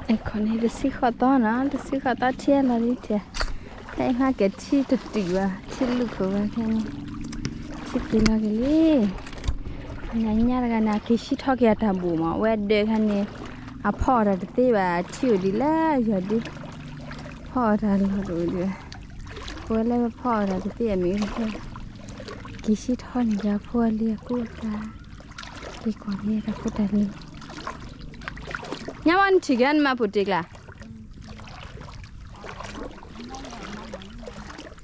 ခီန့ၣ် တဆံဃိးသီနီၤ, တဆံဃိးသီထံလီၤလံတဲ, ဖဲအံၤမ့ၢ်ကဲထံတတုၤဘၣ်, ထံလူၢ်ခိၣ်ဝဲဖဲန့ၣ်, ထံက့ၤလီၤက့ၤလံ. နညါတဂၤန့ၣ် အက့ၤစံၣ်ထီၣ်က့ၤအတၢ်ဘိၣ်မး, အဝဲဒၢးခါန့ၣ် အဖီၣ်အီၤတၢ်တသ့ဘၣ်, ထံအိၣ်ဒံးလၢယီၤဒ့, ဖီၣ်အီၤတၢ်လီၢ်တအိၣ်ဒံးဘၣ်, အဝဲလၢဖီၣ်အီၤတၢ်တသ့အမ့ၢ်, က့ၤစံၣ်ထီၣ်န့ၢ်က့ၤအဖိအလံၤအကူအသး, က့ၤကွၢ်က့ၤတၢ်ဖိတၢ်လံၤ ညါဝဲနထံၣ်က့ၤနမၤဖိတ့ၢ်ကျါ,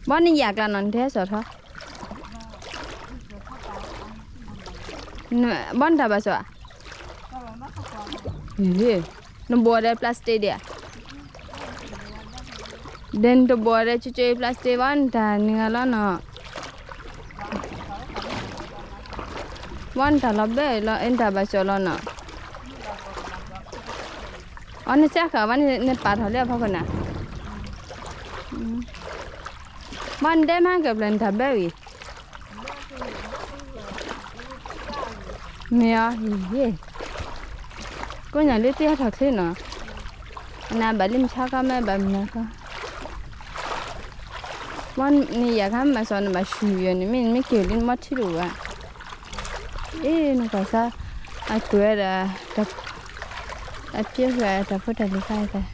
ဘီနယၤကျါနီၤ နတဲစီၤထီ, ဘီနတၢ်ဘၣ်စီၤ, နဘိးဒီး plastic ဒံးဧါ, ဒီးနတဘိးဒီး ကၠိကၠိ plastic ဘီနတၢ်နုၤဂၤလီၤနီၤ, ဘီနတၢ်လီၤဘၢလီၤ နတၢ်ဘၣ်စီၤလီၤနီၤ. အီ နစၢ်ဃာ်ဘၣ်န့ၣ် နပာ်ထီၣ်လၢအဖီခိၣ်နၤ, ဘၣ်နဒဲမၤကဲၤဖျၢၣ်နတၢ်ဘၢဝံၤ, မ့ၢ်အီၤ, ကိးညါလၢတၢ်ဟဲထီၣ်ချ့နီၤ, နဘၣ်လၢမုၢ်ဆါခီမ့ၢ်ဘၣ်မုၢ်နၤခီ, ဘၣ်နယၤခါမၤစီၤနဘၣ်ဆူၣ်ယၤန့ၣ် မ့ၢ်နမ့ၢ်က့ၤလၢနမီထံတအိၣ်ဘၣ်, အ့ၣ် နကွၢ်စၢ်, အကွဲးဒီး အပျဲၢ်ဖျၢၣ်တၢ်ဖိတၢ်လံၤခါအသး,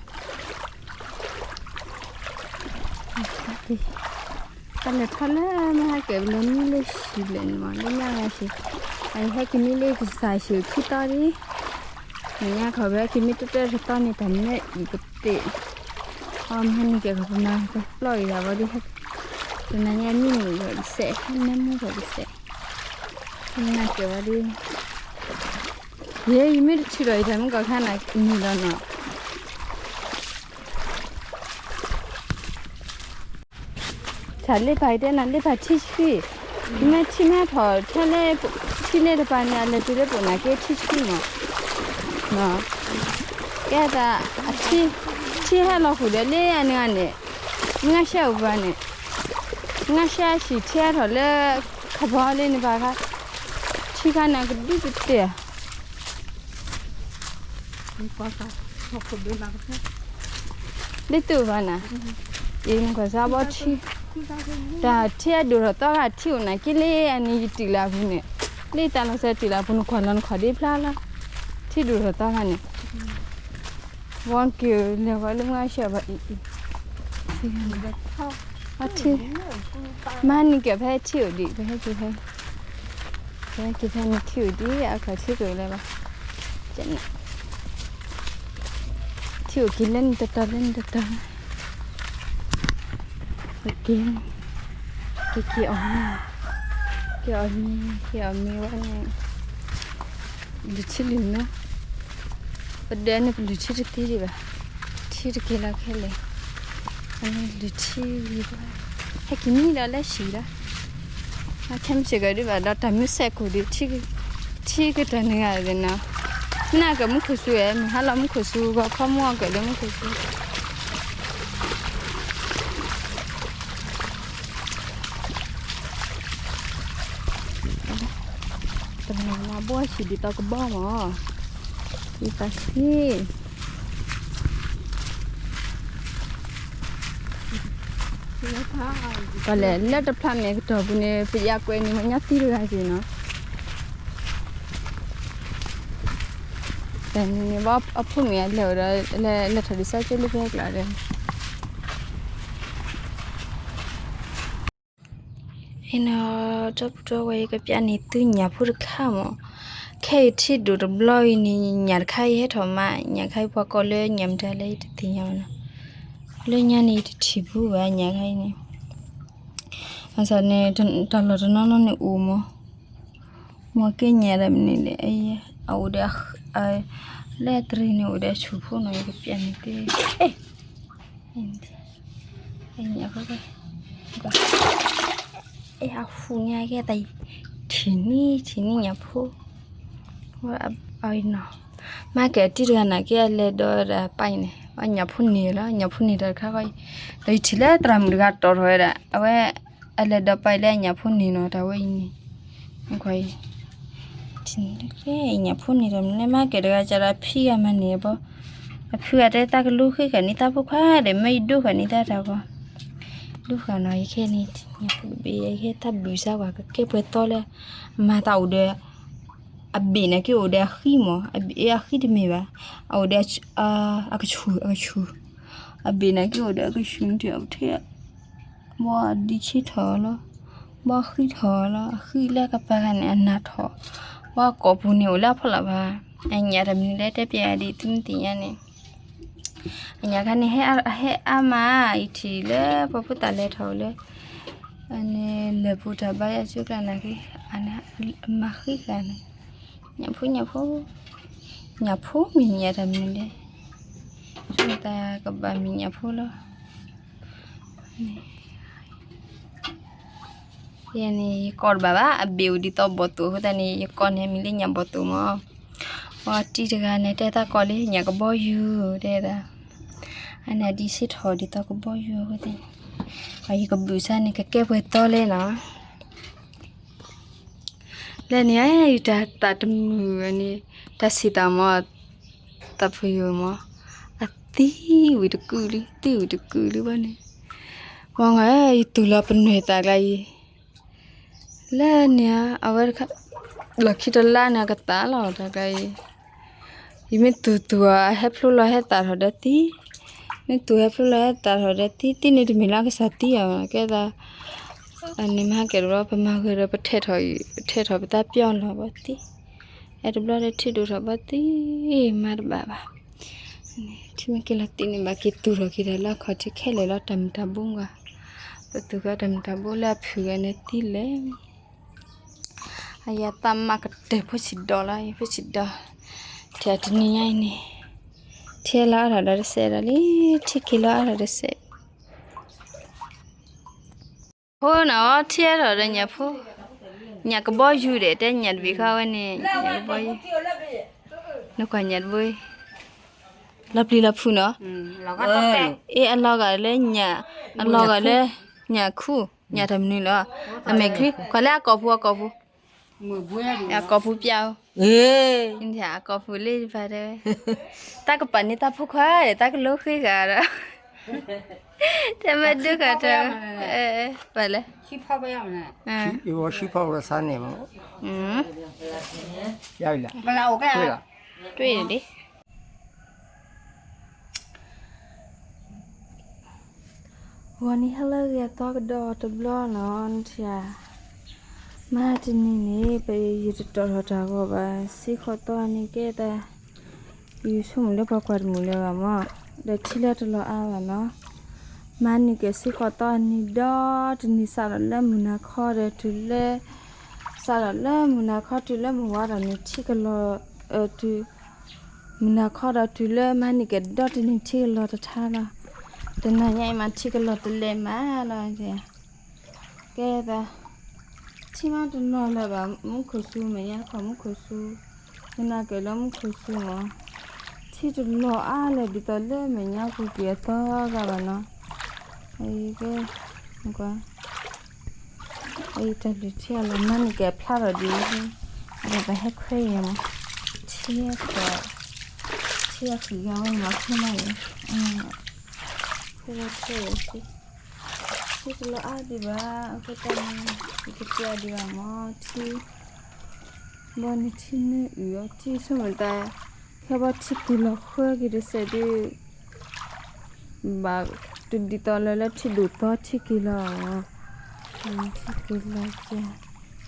တၢ်လဲၤထီၣ်လၢမဟါကဲၤဘျီနံၣ်လၢဆံးဘျဲၣ်န့ၣ်မး လၢညါဂၤဆံး, အဟဲကနံၣ်လၢကစၢ်ဆံးခံသီဒံး, နညါခီဖဲကနံၣ်တတၢၢ်တသီန့ၣ် တၢ်မ့ၢ်အံၤကသ့ၣ်, အီ မဟါန့ၣ်ကဲၤခီပမၤကပျီၢ်အံၤဒၣ်ဝဲဒ်, တနၤညါမ့ၢ်န့ၣ်ဂီၤတစဲး ဟဲနၢမူဂီၤတစဲး, နကဲၤဝဲဒ် ယဲ ယမ့ၢ်တထံၣ်ဒီးယတၢ်မ့ၢ်ကီၢ်ခါနၤနံၤလီၤနီၤ, တၢ်လ့ပၢ်တဲနၤလ့ပၢ်ထံဆှံ, မ့ၢ်ထံမ့ၢ်ထီၣ်ထဲလၢ ထံလ့တပၤန့ၣ် အလဲၤတုၤလၢပအိၣ်နာ်က့ထံဆှံမး, ကဲသး ထံဟဲလီၤဃုာ်ဒီးလၢအန့ၣ်ဂၤန့ၣ်, မ့ၢ်ငါရှဲအိၣ်ပှၤန့ၣ်, မ့ၢ်ငါရှဲအဟံၣ်ထံဟဲထီၣ်လၢ ခီဖီလၢန့ၣ်ပၤခါ, ထံခါန့ၣ်ကဒုကတဲာ် လၢတူၢ်ဘၣ်နၤ, အံၤနကွၢ်စၢ်ဘီထံ, တၢ်ထံအဒိၣ်ထီၣ်သီခါထံအိၣ်နာ်က့လၢအန့ၣ်ယတုၤလၢအပူၤန့ၣ်, လၢတၢ်လီၤစဲၤတုၤလၢအပူၤ နကွၢ်လီၤနခီၣ်ဒ့ဖျါလီၤ, ထံဒိၣ်ထီၣ်သီခါန့ၣ်, ဝီက့ၤလဲၤဃီလၢမုၢ်အါရှဲဘၣ်အံၤအံၤ, ထံ, မဟါန့ၣ်ကဲၤဖဲထံအိၣ်ဒံး ပဟဲက့ၤဖဲ ပဟဲက့ၤဖဲန့ၣ်ထံအိၣ်ဒံး အခီၣ်ထံတအိၣ်လၢၤဘၣ်, ထံအိၣ်က့ၤလၢနတတီၤလၢနတတီၤ, က့ၤ, က့ၤက့ၤအီၣ်မ့ၤ, က့ၤအီၣ်မ့ၤ က့ၤအီၣ်မ့ၤဝဲန့ၣ် လုၢ်ထံလုၢ်မ့ၤ, ပဒၢးန့ၣ်ပလုၢ်ထံတသ့ဒံးဘၣ်, ထံတက့ၤလီၤခဲလၢာ်, အန့ၣ်လုၢ်ထံဝံၤဘၣ်, ဟဲက့ၤမံဒီးလၢဆံးဒီး, အခဲမုၢ်ဆ့ၣ်ကီးဒံးဘၣ်ဒီးတၢ်မုၢ်စဲးကိၣ်ဒံး, ထံကတၢၢ်န့ၣ်ဂၤဒဲးနီၤ, မ့ၢ်ကမူခိၣ်စူဝဲ မုၢ်ဟါလီၤမူခိၣ်စူဂီၤ ဖီမူအီၣ်ကၢၣ်ဒီးမူခိၣ်စူ တနၤနၤဘိၣ်ဟံၣ်ဒ်သိးကဘီမး, ဒ်သိးဆံး, ပှၤလဲၤလၢတဖျးမဲာ်ကတီၢ်ပူၤန့ၣ် ပယါကွဲးန့ၣ်မ့ၢ်ညါသံတဂၤက့ၤနီၤ, တနံၤန့ၣ်ဘၣ်အဖိမုၣ်အလဲၤအိၣ်ဒီး လဲၤထီၣ်ဒ်စၢ်ကၠိလၢဖဲကျါဒီး အနီၤ, ဒီပုၢ်ဒီဝဲၢ်ယကပျၢ်န့ၢ်သုညၣ်ဖိတခါမး, ခဲအံၤထံဒိၣ်တဘျီအံၤန့ၣ် ညၣ်တခါအံၤဟဲထီၣ်မး, ညၣ်ခါအံၤပှၤကိးလၢညၣ်မတၤလဲၣ်ယတသ့ၣ်ညါဘၣ်နီၤ, လၢညါန့ၣ်ယတထံၣ်ဘူးဘၣ်ညၣ်ခါအံၤန့ၣ်, ဘၣ်ဆၣ်န့ၣ် တၢ်လီၢ်တနီၤနီၤန့ၣ်အိၣ်မး, မ့ၢ်ကဲညၣ်ဒီးမနုၤလဲၣ်, အအိၣ်ဒီး, လၢတရံးန့ၣ်အိၣ်ဒီးအဆူၣ်ဖိနီၤ ယကပျၢ်န့ၢ်သု, ညၣ်ဖိ, အဟူးညါကဲသး, ထံၣ်န့ၢ် ထံၣ်န့ၢ်ညၣ်ဖိ, အနီၤ, မ့ၢ်ကဲတံၤတဂၤနာ်က့အလဲၤဒီးဒီးပၢ်အံၤန့ၣ် အညၣ်ဖိန့ၢ်လီၤ, ညၣ်ဖိန့ၢ်တၢ်တခါဃီအံၤ, ဒီးယထံၣ်လၢသရၣ်မုၣ်တဂၤတီၢ်ထီၣ်ဝဲဒၣ် အဝဲ, အလဲၤဒီးပၢ်အံၤလၢအညၣ်ဖိန့ၢ်နီၤ တၢ်ဝဲအံၤန့ၣ်, အံၤ, ညၣ်ဖိန့ၢ်ဒီးမနုၤလဲၣ် မ့ၢ်ကဲတဂၤကဒီးဖံဂၤမၤန့ၢ်ဘီ, အဖုဂၤတဲတၢ်ကလိဃ့ၢ်ဃာ်န့ၢ်တၢ်ဖိခွါဒီး မ့ၢ်ယဒိၣ်ဃာ်န့ၢ်တၢ်တၢ်ဂီၤ, ဒိၣ်ဃာ်နီၤ ယခဲန့ၣ် ယခဲတၢ်ဘုးစၢ်ကွၢ် ကကဲပှဲၤသီလဲၣ်, မၤသးအိၣ်ဒီး အဘ့ၣ်န့ၣ်က့ၤအိၣ်ဒီးအဃံမး, အဃံတမ့ၢ်ဘၣ်, အအိၣ်ဒီး အကဆူၣ် အကဆူၣ်, အဘ့ၣ်န့ၣ်က့ၤအိၣ်ဒီးအကဆူၣ်ထံၣ်အထဲ ဘီဒံဆ့ထီၣ်လီၤ, ဘီဃံထီၣ်လီၤ, အဃံလၢကပၤဂၤန့ၣ် အနးထီၣ်, ဘီကိာ်ပူၤန့ၣ်အိၣ်လၢအဖီလာ်ဘၣ်, အညၣ်တမံၤလၢတဲပျဲအဒံး သုမ့ၢ်သ့ၣ်ညါန့ၣ်, အညၣ်ခါန့ၣ် ဟဲအါမး, ယထံၣ်လၢပှၤဖိသၣ်လဲၤထီၣ်လၢ အန့ၣ် လၢၢ်ပူၤတၢ်ဘါယွၤကၠိကျါနာ်က့ၤ, အမၤဃံဃာ်န့ၣ်, ညၣ်ဖိ ညၣ်ဖိ, ညၣ်ဖိမ့ၢ်ညၣ်တၢ်မနုၤလဲၣ်, ဆိမိၣ်သးကဘၣ်မ့ၢ်ညၣ်ဖိလီၤ. ယဲန့ၣ် ယကိးတဘၣ်ဘၣ်, အဘ့ၣ်အိၣ်ဒ်သိးဘီၣ်သိၣ်အဃိသတးန့ၣ် ယကိးန့ၢ်မံၤလၢညၣ်ဘီၣ်သိၣ်မး, ပှၤတံၤတဂၤန့ၣ်တဲသးကိးလၢညၣ်ကဘီယူၤတဲဒၣ်, အန့ၣ်ဒံဆ့ထီၣ်ဒ်သိးကဘီယူၤအဃိသတးန့ၣ်, ယကဘုးစၢ်န့ၣ် ကကဲပှဲၤသီလဲၣ်နီၤ လၢန့ၣ် ယတၢ်သးတမုာ်န့ၣ်, တၢ်ဆံးသးမး, သးဖုယိာ်မး, အသံဝံၤတကုာ်လံ သံဝံၤတကုာ်လံဘၣ်န့ၣ်, မ့ၢ်ငါ ယတူၢ်လီၤပနွဲၢ်သးကျါအံၤ, လၢန့ၣ် အဝဲ လီၢ်ခံတလါန့ၣ် အကသးလီၤတၢ်ကျါအံၤ, ယမ့ၢ်တူၢ်တူၢ်အီၤ အဟဲဖျိလီၤဟဲသးထီၣ်ဒီးသံ, မ့ၢ်တူၢ်ဟဲဖျိလီၤဟဲသးထီၣ်ဒီးသံ သံန့ၣ်တမ့ၢ်လၢအကစၢ်သံအီၤ ကဲသး အန့ၣ်မၤဟဲကဲတဘျီ ပမၤဂ့ၤဒီး ပထဲထီၣ် ပထဲထီၣ်ပသးပျီလီၤဘၣ်သံ, အဲတဘျီဒီးထံဒိၣ်ထီၣ်ဘၣ်သံ, မၤတဘၣ်ဘၣ်, ထံမ့ၢ်က့ၤလီၤသံန့ၣ် ဘၣ်က့ၤတူၢ်ထီၣ်က့ၤဒီးလၢအခီၣ်ထံးခဲလၢာ်လီၤ တၢ်မုၢ်တၢ်ဘိကွၢ်, ပတူၢ်ဃီတၢ်မုၢ်တၢ်ဘိလၢအဖုၣ်ဂၤန့ၣ်သံလဲၣ် အယသးမးကတၢၢ်ဖိဆံးဒီးလီၤ ယဖိဆံးဒီး, ထဲတနံၤညါအံၤန့ၣ်, ထံလီၤအါထီၣ်ဒီးတစဲးဒီးလံ, ထံက့ၤလီၤအါထီၣ်တစဲး, ဖိနီၤ ထံအါထီၣ်ဒီးညၣ်ဖိ, ညၣ်ကဘီယူၤဒီး တဲညၣ်တဘ့ၣ်ဃီဝဲန့ၣ်, ညၣ်ကဘီယူၤ, နကွၢ်ညၣ်တဘိ, လီၤပျံၤလီၤဖုးနီၤ, အ့ အလီၤဂာ်လၢညၣ်, အလီၤဂာ်လၢ ညၣ်ခူၣ်, ညၣ်တၢ်မနုၤလီၤ, အမဲာ်ချံ, ကွၢ်လၢအကိာ်ပူၤ အကိာ်ပူၤ, အကိာ်ပူၤပျၢ်, အကိာ်ပူၤလၢယဖးတဲဝဲ, တၢ်ကပာ်န့ၢ်တၢ်ဖိခွါဒီး တၢ်ကလိဃ့ဂၤဒီး, တဲမ့ၢ်ဒုးဃာ်တၢ်, ပာ်လဲၣ်, ဆံဖီဝဲဆါန့ၣ်မး, ယလ တွေ့တယ်လေ ဂီၤနံၤဟါလၢအဂ့ၤအသီကဒီးတဘျီနီၤ, နထံၣ်ဧါ, မဟါတနံၤန့ၣ် ပယတတီၢ်ထီၣ်တၢ်ဂီၤဘၣ်, စ့ၢ်ကီးသီန့ၣ်ကဲသး, ယဆိကမိၣ်လၢပှၤကွၢ်တမုာ်လၢၤဘၣ်မး, ဒီးထံလၢတလီၤအါဘၣ်နီၤ, မၤန့ၢ်က့ၤစ့ၢ်ကီးသီအနံၤဒီတနံၤ စးထီၣ်လၢမုၢ်နၤခီဒီးတုၤလၢ စးထီၣ်လၢမုၢ်နၤခီတုၤလၢမုၢ်ဝါထီၣ်န့ၣ် ထံကလီၤ, တုၤ မုၢ်နၤခီဒီးတုၤလၢမၤန့ၢ်က့ၤဒီတနံၤထံကလီၤတထါလီၤ. တနၤညါအံၤမး ထံကလီၤတလဲၤမးလီၤ. ကဲသး ထံမးတလီၤလၢၤဘၣ် မူခိၣ်စူၤ မဲာ်ညါတခီမူခိၣ်စူၤ, မနၤက့ၤလၢမူခိၣ်စူၤမး, ထံတလီၤအါလၢၤဒ်သိးလၢမဲာ်ညါပူၤကွံာ်အသီဂၤဘၣ်နီၤ. ကဲ ကွၢ် အံၤတၢ်ဘျုးထံအလီၢ် မၤန့ၢ်က့ၤအဖျါထီၣ်ဒံး, အဝဲပဟဲခွဲအံၤမး, ထံ, ထံအဃံးဂၤဝဲန့ၣ်မး ခွဲလီၤအံၤ, ခွဲလီၤထွဲအံၤ, ထံတလီၤအါဒံးဘၣ် အဃိသတးန့ၣ် ယကတဲဒံးဘၣ်မး ထံ, ဘီန့ၣ်ထံန့ၢ်အုၣ်အီၤ ထံဆိကမိၣ်သး, ခဲဘီထံက့ၤလီၤဃၢက့ၤတစဲးဒုး ဘၣ်တဒ်သိးလၢ လၢထံဒိၣ်သီထံက့ၤလီၤ, ထံက့ၤလီၤက,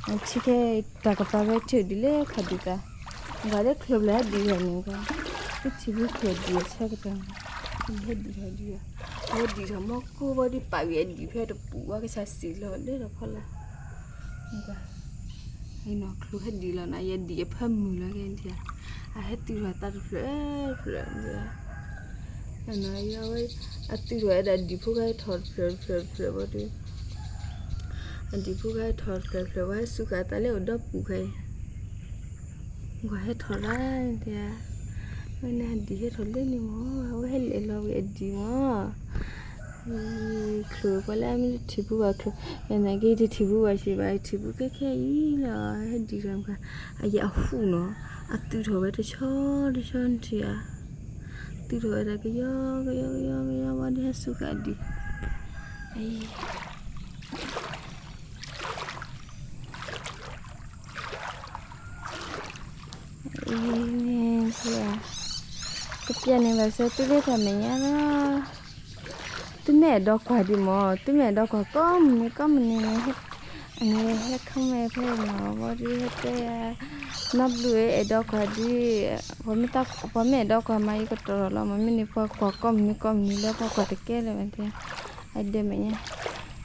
ထံခဲ တၢ်ကပၤဝဲထံဒ်လဲၣ်ခီဒ်သး, ပှၤလၢချိၣ်ဖျဲၣ်ဟဲဒံးထီၣ်န့ၣ်, ထံဖိချိၣ်ဒံးအဆၢကတီၢ်, ဟဲဒံးထီၣ်ဒံး, ဟဲဒံးထီၣ်မီၢ်ကိၢ်ဘီဒ်ပာ်ဝံၤအဒံးဖဲတပူၤဝဲကဆးစံာ်လီၤလၢဒီးဖီလာ် အနီၢ်ချိၣ်ဟဲဒံးလီၤနၤ ယဒံးအဖၢမုၢ်လီၤကဲဒံးဧါ, အဟဲတုၤထီၣ်သးတဖျၢၣ်ဖျၢၣ်, အနီၢ်ယဝဲ, အတုၤထီၣ်ဝဲဒၣ်ဒံးဖိခါထီၣ်တဖျၢၣ်တဖျၢၣ်တဖျၢၣ်ဘီဒုး, အဒံးဖိခါထီၣ်တဖျၢၣ်တဖျၢၣ်ဘီ ဟဲစူၤဃာ်သးလၢအိၣ်ဒီပူၤခဲအံၤ, ကွၢ်ဟဲထီၣ်လၢဒံးဧါ, ဝဲန့ၣ်အဒံးဟဲထီၣ်လၢန့ၣ်မး အဝဲဟဲလဲၤလီၤဝံၤအဒံးမး ချိၣ်ပှၤလၢအမ့ၢ်တထံၣ်ပူၤဘၣ်ချိၣ်, ယနာ်က့တထံၣ်ပူၤဘၣ်စံးဘၣ် ထံၣ်ပူၤခဲခဲအံၤလီၤ ဟဲဒံးထီၣ်မး, အယဲအဟူၣ်နီၤ, အသုးထီၣ်ဝဲတဆီတဆီနထံၣ်ဧါ, တုၤထီၣ်ဝဲဒၣ်ကယီကယီကယီကယီဝံၤဒီးဟဲဆူဃာ်ဒံး, အံၤ အံၤ ကပျဲန့ၣ်ဘၣ်ဆၢသုလၢတၢ်မဲာ်ညါလီၤ. သုမ့ၢ်အဲၣ်ဒိးကွၢ်ဒံးမၢ်, သုမ့ၢ်အဲၣ်ဒိးကွၢ်ကိးမုၢ်နံၤကိးမုၢ်နံၤန့ၣ်, အန့ၣ်ဟဲ comment ဖဲမၤဝဲဒီး ဟဲတဲယၤ, နီတဘျီအဲၣ်ဒိးကွၢ်ဒံး, ပှၤမ့ၢ်အဲၣ်ဒိးကွၢ်မး ယကတီၢ်ထီၣ်လီၤ. မ့မ့ၢ်န့ၣ် ပှၤကွၢ်ကိးမုၢ်နံၤကိးမုၢ်နံၤလၢပှၤကွၢ်တကဲလၢၤဘၣ်တဲ, အဒဲမဲာ်ညါ,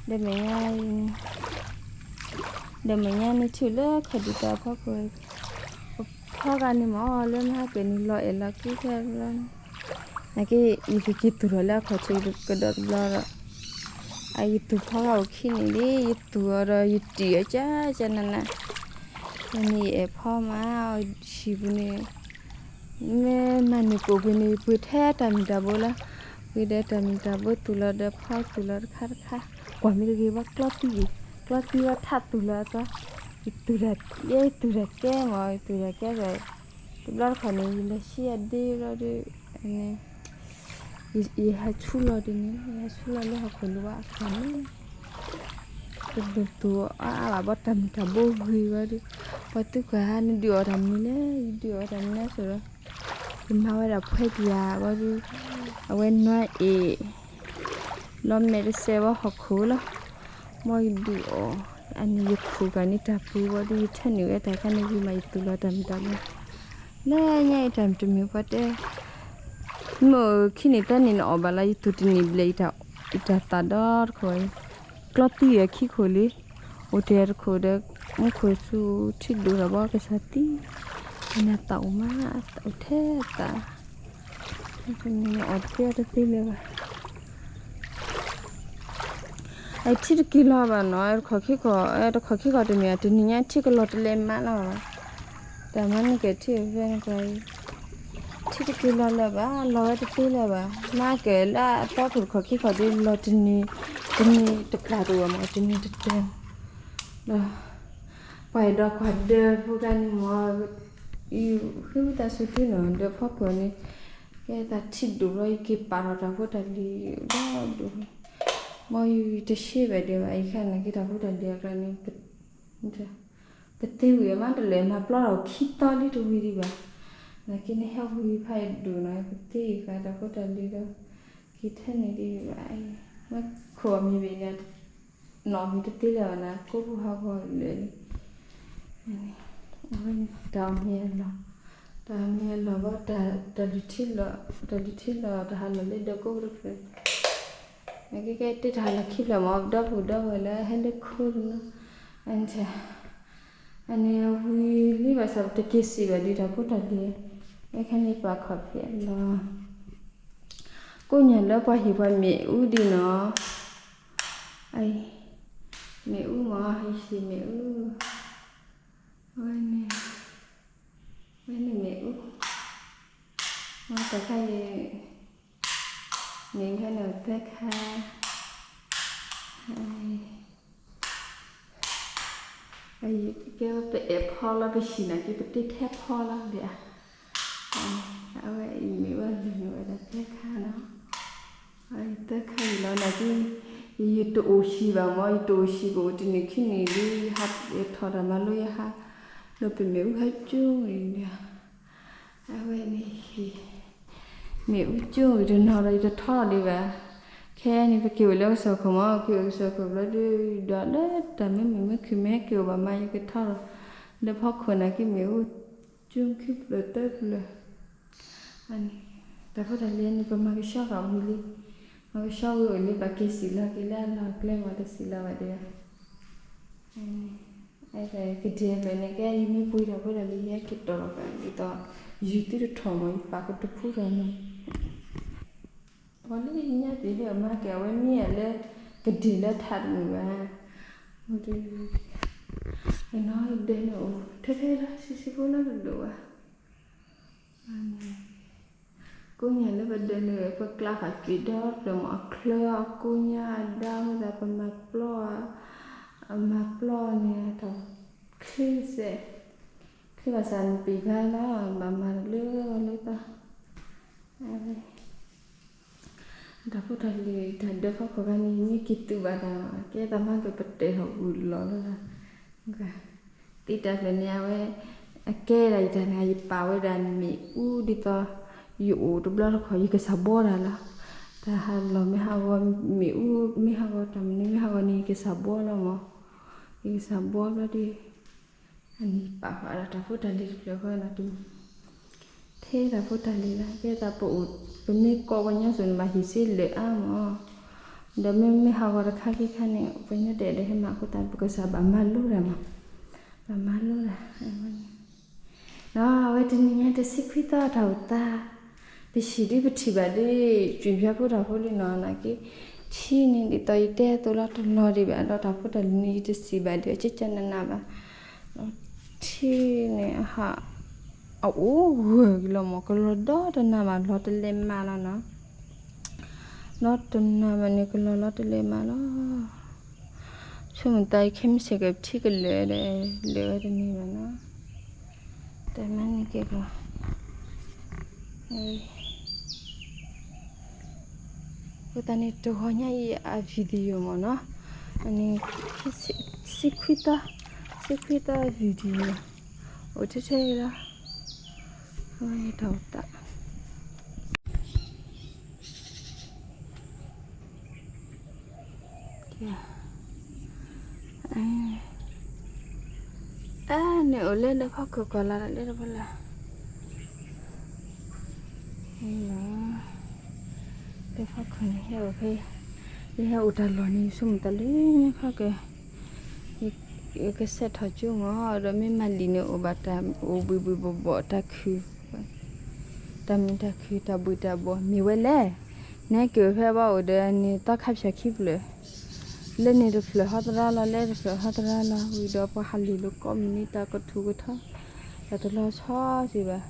ဒဲမဲာ်ညါ ဒဲမဲာ်ညါန့ၣ်ထံၣ်လၢခီၣ်ဒံးတၢ်ဖီခိၣ်, ဖီဂၤန့ၣ်မၢ် လၢမဟါကဲန့ၣ် လီၤအဲၣ်လီၤကွံခဲလၢာ်, နာ်က့ ယကက့ၤသူၣ်ထီၣ်လၢအခီၣ်ထံးကဒီးတဘျီဒီး, အယသူၣ်ဖီဂၤအိၣ်ခံန့ၣ်လံ, ယသူၣ်အီၤဒီးယတံၢ်အီၤကၢကၢနးနး, န့ၣ်ယအဲၣ်ဖီမး, ဟံၣ်ပူၤန့ၣ် မ့ၢ်မၤန့ၢ်ပိာ်ပူၤန့ၣ် ယပှ့ၤထဲတၢ်မုၢ်တၢ်ဘိလီၤ, ပှ့ၤဒီးတၢ်မုၢ်တၢ်ဘိသူၣ်လီၤဒီးဖီသူၣ်လီၤတခါတခါ, ကွၢ်မ့ၢ်တဂ့ၤဘၣ်ကျီသံ, ကျီသံဘၣ်ထးသူၣ်လီၤအသီ, ယသူၣ်တၢ်, ယသူၣ်တၢ်ကဲမၢ်, ယသူၣ်တၢ်ကဲဒီး, တဘျီတခီၣ်န့ၣ် ယလဲၤဆံအဒ့ဘျီဒီး, ယဟဲဆူလီၤဒ်န့ၣ်, ယဟဲဆူလီၤလၢဟီၣ်ခိၣ်လိၤဘၣ်အခါန့ၣ် တဒိၣ်သူၣ်အါအါဘၣ် ဘီတၢ်မုၢ်တၢ်ဘိဂ့ၤဝဲဒီး, ပှၤသံကွၢ် နဒုးအီၣ်တၢ်မနုၤလဲၣ်, ယဒုးအီၣ်တၢ်မနုၤလဲၣ်ဆိဒီး, ယမၤဝဲဒၣ်ဖှဲကယၤဝဲဒီး, အဝဲနွါအ့ၣ်, လီၤမဲာ်တစဲးဝဲဟီၣ်ခိၣ်လီၤ, မ်ယဒုးအီၣ်, အန့ၣ်ယခူၣ်ကၤန့ၢ်တၢ်ပူၤဝဲဒီး ယထၢနုာ်ဝဲတၢ်ခါန့ၣ်ဝံၤမး ယသူၣ်လီၤတၢ်မုၢ်တၢ်ဘိ, လၢညါအံၤတၢ်မုၢ်တမုာ်ပှၤတဲ မ့ၢ်အိၣ်ခံနံၣ်သၢနံၣ်န့ၣ်အီၣ်ဘၣ်လီၤ, ယသူၣ်တနံၣ်ဘျဲၣ် ယတၢ်သၣ်ဒီတခီ, ကျီသံအခံခိၣ်လံ, အိၣ်တ့ၢ်တခိၣ်ဒီး, မူခိၣ်ဆူထံဒိၣ်ထီၣ်ဘီကစၢ်သံ, အန့ၣ်သၣ်အိၣ်မး, အိၣ်ထဲသၣ်, အီၣ်တသ့အီတသ့လၢၤဘၣ် အထံတက့ၤလီၤဘၣ်နီၤ, တခီၣ်ခံခီၣ်, တခီၣ်ခံခီၣ်တမ့ၢ် တနံၤညါထံကလီၤတလဲမးလီၤဘၣ်, တၢ်မၤန့ၢ်က့ၤထံဖဲန့ၣ်ကွၢ်, ထံတက့ၤလီၤလၢၤဘၣ်, လီၤဝဲတသ့လၢၤဘၣ်, မၤက့ၤလၢအသီခိၣ်တခီၣ်ခံခီၣ်ဒ်လီၤတနံၤ, တနံၤတပျၢ်တအိၣ်မး တနံၤတတဲ, ဒီး, ပှၤအဲၣ်ဒိးကွၢ်ဒၢးဖိခါန့ၣ်မး, ဃ့ဝံသးစူၤသုနီၤ ဒၢးဖီခိၣ်န့ၣ်, ကဲသးထံဒိၣ်လီၤ ယက့ၤပာ်ထီၣ်တၢ်ဖိတၢ်လံၤဒီးဒိၣ်, မ်ယတရှဲဘၣ်ဒံးဘၣ် ယခါန့ၣ်က့ၤတၢ်ဖိတၢ်လံၤအကျါန့ၣ်, ပသ့ဝံၤအမးတလဲၤမၤပျီထီၣ်ခံသီလံတဝံၤဒံးဘၣ်, နာ်က့န့ၣ်ဟဲဝံၤဖးဒိၣ်နီၤ ပသ့ဂ့ၤဃာ်တၢ်ဖိတၢ်လံၤဒီး, က့ၤထဲန့ၣ်ဒံးဘၣ်, မ့ၢ်ခိၣ်အမံၤဘ့ၣ်န့ၣ်, နီၣ်မံၤတသ့လၢၤဘၣ်နၤ ကိးပူၤဟးဂီၤလၢာ်လံ အဝဲန့ၣ် တၢ်အီၣ်မ့ၤအလီၢ်, တၢ်အီၣ်မ့ၤအလီၢ်ဘၣ်, တၢ်လုၢ်ထံလီၤ, တၢ်လုၢ်ထံလီၤ တၢ်ဟးလီၢ်လၢဒၢးကိးပူၤတဖျၢၣ်, အကဲကဲတ့တၢ်ဟးလီၢ်ခံဖျၢၣ်မး ဒီပုၢ်ဒီဝဲၢ်လၢဟဲလၢခိတနီၤ, အန့ၣ်, အန့ၣ်အဝံၤလံဘၣ်ဆၣ် ပတက့ၤစံးဘၣ်ဒံးတၢ်ဖိတၢ်လံၤ, အခဲန့ၣ်ပာ်ခီၣ်ဖံးအလီၢ်, ကိးညါလၢပှၤဟ့ၣ်ပှၤမ့ၣ်အူဒံးနီၤ အံၤ, မ့ၣ်အူမး ဟံးမ့ၣ်အူ, ဝဲန့ၣ်, ဝဲန့ၣ်မ့ၣ်အူ, မ့ၢ်တခါအံၤ, မ့ၣ်အူဖဲန့ၣ်သၢခါ, ကဲပအဲၣ်ဖီလီၤ ပဟံၣ်နာ်က့ ပတ့ထဲဖီလီၤဒံးဧါ, အဝဲအံၤမ့ၣ်အူအလၢာ်န့ၣ်ဝဲဒၣ်သၢခါနီၤ သၢခါအံၤလီၤ နာ်က့ ယတအိၣ်ဆံးဘၣ်မး ယတအိၣ်ဆံးကအိၣ်တနံၣ်ခံနံၣ်ဒ် ယထီၣ်တၢ်မၤလိယဟး, လီၤပမ့ၣ်အူဟဲကၠိအံၤန့ၣ်, အဝဲန့ၣ်ဟံၣ်, မ့ၣ်အူကၠိအံၤတနီၤဒီး ယတထီထီၣ်ဒံးဘၣ်, ခဲအံၤန့ၣ် ပက့ၤအိၣ်လၢကစၢၢ်ခိၣ်မး က့ၤအိၣ်ကစၢၢ်ခိၣ်ဘျီဒုး ဒီးလၢတၢ်မ့ၢ်မုာ်မ့ၢ်ခုၣ်မ့ၢ်က့ၤအိၣ်ဘၣ်မး ယကထီထီၣ်, လၢဖီခိၣ်နာ်က့ မ့ၣ်အူ ကၠိခံဖျၢၣ်သၢဖျၢၣ် အန့ၣ်, တၢ်ဖိတၢ်လံၤန့ၣ် ပမၤကဆှီဃာ်ဝံၤလံ, မၤကဆှီဝံၤအိၣ်လံ ဘၣ်က့ၤစံးလီၤက့ၤလၢအလီၢ်အကျဲမး တစံးလီၤဘၣ်ဒံးဘၣ်, ကဒဲးဖျၢၣ်န့ၣ် ကဲယမ့ၢ်ပှ့ၤတၢ်ဖိတၢ်လံၤ ယဟဲက့ၤတီၢ်လီၤကဒီး ယုၢ်သုတထီၣ်မး ယပာ်ကတဖူထီၣ်မး ပှၤလၢညါသ့ၣ်ဟဲအမၤကဲၤ အဝဲမ့ၢ်အလၢ ကဒဲးလၢထးတမုာ်ဘၣ်, မ့ၢ်တ, အနီၢ်ဒဲးန့ၣ်အိၣ်ထဲထဲလၢ ဆံးဆံးဖိလၢတဒိၣ်ဘၣ်, ကိးညါလၢပဒဲးန့ၣ် ပကျါဃာ်က့ၤဒီဖျၢၣ်မး အချၢအကိးညါအဒါမ့ၢ်သး ပမၤပျီ, အမၤပျီန့ၣ် တၢ်ချ့စဲး, ချ့ဘၣ်ဆၣ်န့ၣ်ပံာ်ဖျါလီၤ ဘၣ်မၤလၢလၢသီ တၢ်ဖိတၢ်လံၤတၢ်ဒၢဖီခိၣ်ခါန့ၣ် မ့ၢ်က့ၤသုးဘၣ်တၢ် ကဲတၢ်မၤကပတဲာ်ထီၣ်ဝံၤလီၤလီၤ. သံတၢ်ဖျၢၣ်န့ၣ် အဝဲ အကဲဒၣ်ယတၢ်န့ၣ် ယပာ်ဝဲဒၣ်မ့ၣ်အူဒ်သိး ယအိၣ်တဘျီတခီၣ် ယကစၢ်ဘှီတၢ်လီၤ. တၢ်ဟးလီၤမ့ၢ်ဟးဂီၤ မ့ၣ်အူ မ့ၢ်ဟးဂီၤ တၢ်မနုၤမ့ၢ်ဟးဂီၤန့ၣ် ယကစၢ်ဘှီလီၤမး. ယကစၢ်ဘှီဘျီဒီး အန့ၣ်ပာ်ဃာ်ဒီးတၢ်ဖိတၢ်လံၤတဖျၢၣ်ဃီနီၤ တုၤ ထဲတၢ်ဖိတၢ်လံၤလၢ ကဲသးပအိၣ် ပမ့ၢ်ကိးပှၤညီစိၤန့ၣ် ဘၣ်ဟံၣ်စ့လၢာ်အါမး, ဒီးမ့မ့ၢ်ဟးဂီၤတခါခံခါန့ၣ် ပှၤညီတအဲၣ်ဒိးဟဲမၤအဃိသတး ပကစၢ်ဘၣ်မၤလိတၢ်မး, ဘၣ်မၤလိတၢ်, ဒီးအဝဲတနံၤညါတဆံခွံသီတၢ်အိၣ်သး ပဟံၣ်ဒုးပထံၣ်ဘၣ်ဒုး ကၠွံၣ်ဖၠါဖိတၢ်ဖိလံနီၤ နာ်က့ ထံန့ၣ်ဒ်သိးယတဲအသိးလီၤ တလီၤဒံးဘၣ် ဒီးတၢ်ဖိတၢ်လံၤန့ၣ် ယတစံးဘၣ်ဒုး အကၠၢကၠၢနးနးဘၣ်, ဒီးထံန့ၣ်အဟး အအိၣ်ဂၢၢ်က့ၤလီၤမး ကလီၤဒီတနၤဘၣ် လီၤတလဲၤမးလီၤနီၤ, ဒီတနၤဘၣ်န့ၣ် ကလီၤလီၤတလဲၤမးလီၤ, ဆိကမိၣ်သးအံၤခဲမုၢ်ဆ့ၣ်ကပထံကလၢာ်ဒီး လဲၤဝဲတန့ၢ်ဘၣ်နီၤ, တမၤန့ၢ်က့ၤကလီၤ အဃိသတးန့ၣ် တဂီၤညါအံၤအ video မ့ၢ်နီၤ, အန့ၣ် ဆံခွံသီ, ဆံခွံသီ video အိၣ်ထဲထဲအံၤလီၤ, အဝဲတၢ်အိၣ်သး အန့ၣ်အိၣ်လၢဒၢးဖီခိၣ်ကွၢ်လီၤလၢဒၢးတဘိလၢ်, ဒၢးဖီခိၣ်န့ၣ် ဟဲအိၣ်ဖဲ ယဟဲအိၣ်တၢ်လီၢ်န့ၣ် ဆိကမိၣ်သးလၢညါခီက့ၤ ယကဆဲးထီၣ်ကၠိမး ဒီးမ့ၢ်မၤလံာ်န့ၣ် အိၣ်ဘၣ်တၢ်အိၣ်ဘှံးဘှံးဘှီၣ်ဘှီၣ်တၢ်ခုၣ်, တၢ်မုာ်တၢ်ခုၣ်တၢ်ဘှံးတၢ်ဘှီၣ်မ့ၢ်ဝဲလဲၣ်, နဟဲက့ၤအိၣ်ဖဲဘၣ်အိၣ်ဒီးန့ၣ် သီခါဖၠၣ်ခံဖျၢၣ်, လၢန့ၣ်တဖျၢၣ်ဟီသရၣ်လီၤ လၢတဖျၢၣ်ဟီသရၣ်လီၤ ဝံၤဒီးပှၤဟးလံာ်လိာ်ကိးမုၢ်နံၤတၢ်ကထူၣ်ကထီ တၢ်တလီၤဆီစံးဘၣ်,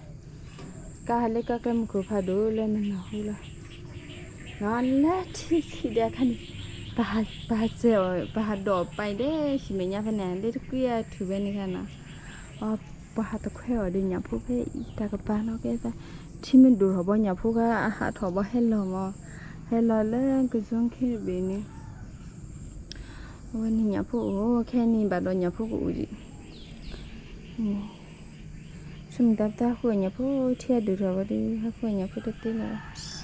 ကဟးလၢကီၢ်ကျဲမုၢ်ခိၣ်ဖးဒိၣ်လၢနနၢ်ဟူလီၤ လၢထံခံဒဲးအခါန့ၣ် ပဟးစဲးအီၤ ပဟးဒိးအီၤပာ်အံၤဒဲး ဟံၣ်မဲာ်ညါဖဲန့ၣ် လၢတကွံအထူၣ်ဖဲန့ၣ်ခါနီၤ, ပှၤဟးသခွဲးအီၤဒီးညၣ်ဖိဖဲအံၤ တၢ်ကပၤနီၣ်ကဲသး ထံမ့ၢ်ဒိၣ်ထီၣ်ဘီညၣ်ဖိခါ အဟးထီၣ်ဘီဟဲလီၤမး, ဟဲလီၤလၢကစွန်းခ့တဘ့ၣ်န့ၣ်, အဝဲန့ၣ်ညၣ်ဖိအိၣ် ခဲအံၤန့ၣ်ဘၣ်ဒီးညၣ်ဖိကအိၣ်ဒံး ဆိကမိၣ်သးပတၢ်ဟးဃုအီၣ်ညၣ်ဖိ ထံအဒိၣ်ထီၣ်ဝဲဒီး ဟးဃုအီၣ်ညၣ်ဖိတသ့လၢၤဘၣ်,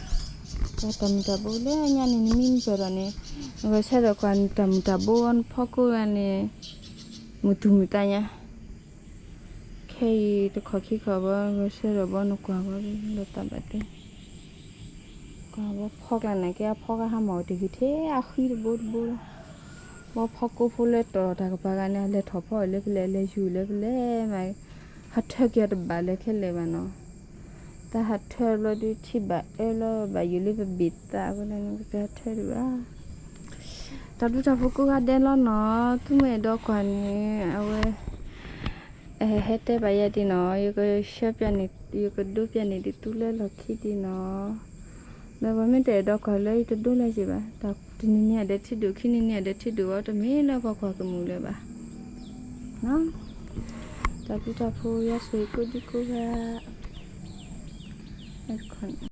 ပှၤတၢ်မုာ်တၢ်ဘိလၢညါန့ၣ် နမ့ၢ်ပၢၢ်ဒီးန့ၣ် ဂဲၤဆၢထၢၣ်ကွၢ်နတၢ်မုာ်တၢ်ဘိ နဖီကိၢ်ဂၤန့ၣ် မုာ်သူၣ်မုာ်သးညါ, ခဲအံၤတခီၣ်ခံခီၣ်ဘီ ဂဲၤဆၢထၢၣ်ဘီနကွၢ်ဘီဒီး လီၤသးဘၣ်သ့ ကွၢ်ဘီဖီကျါန့ၣ် ကဲအဖီကဟါမၢ်တဂ့ၤထဲ အဃံတဘိတဘိလီၤ, ဘီဖီကိၢ်ဖိလၢတီၢ်တၢ်ကပၤဂၤန့ၣ် အလဲၤထီၣ်ဖီအီၤလၢပလဲၣ် လဲၤယူၤလၢပလဲၣ်မး, ဟးထၢက့ၤအီၤတဘၣ်လၢၤခဲလၢာ်ဘၣ်နီၤ, တၢ်ဟးထၢဘျီဒုးထံၣ်ဘၣ်အၢလီၤ ဘၣ်ယိၣ်လၢပဘ့ၣ်သးအဃိန့ၣ် ပကဟးထၢဒံးဘၣ်, တၢ်ဘျုးတၢ်ဖှိၣ်ကိးဂၤဒဲးလီၤနီၤ, သုမ့ၢ်အဲၣ်ဒိးကွၢ်န့ၣ် အဝဲ ဟဲတဲဘၣ်ယၤဒံးနီၤ, ယကဆှၢပျၢ်န့ၣ် ယကဒိပျၢ်န့ၣ်ဒံးသုလၢလီၢ်ခံဒံးနီၤ, ဒီးပှၤမ့ၢ်တအဲၣ်ဒိးကွၢ်လၢယတဒိလၢၤဘၣ်, တနံၤန့ၣ်အဒဲးထံဒိၣ် ခံနံၤန့ၣ်အဒဲးထံဒိၣ်အီၤ တမ့ၢ်လၢပှၤကွၢ်ကမူၣ်လၢၤဘၣ်, တၢ်ဘျုးတၢ်ဖှိၣ်ယွၤဆိၣ်ဂ့ၤကိးဒံကိးဂၤ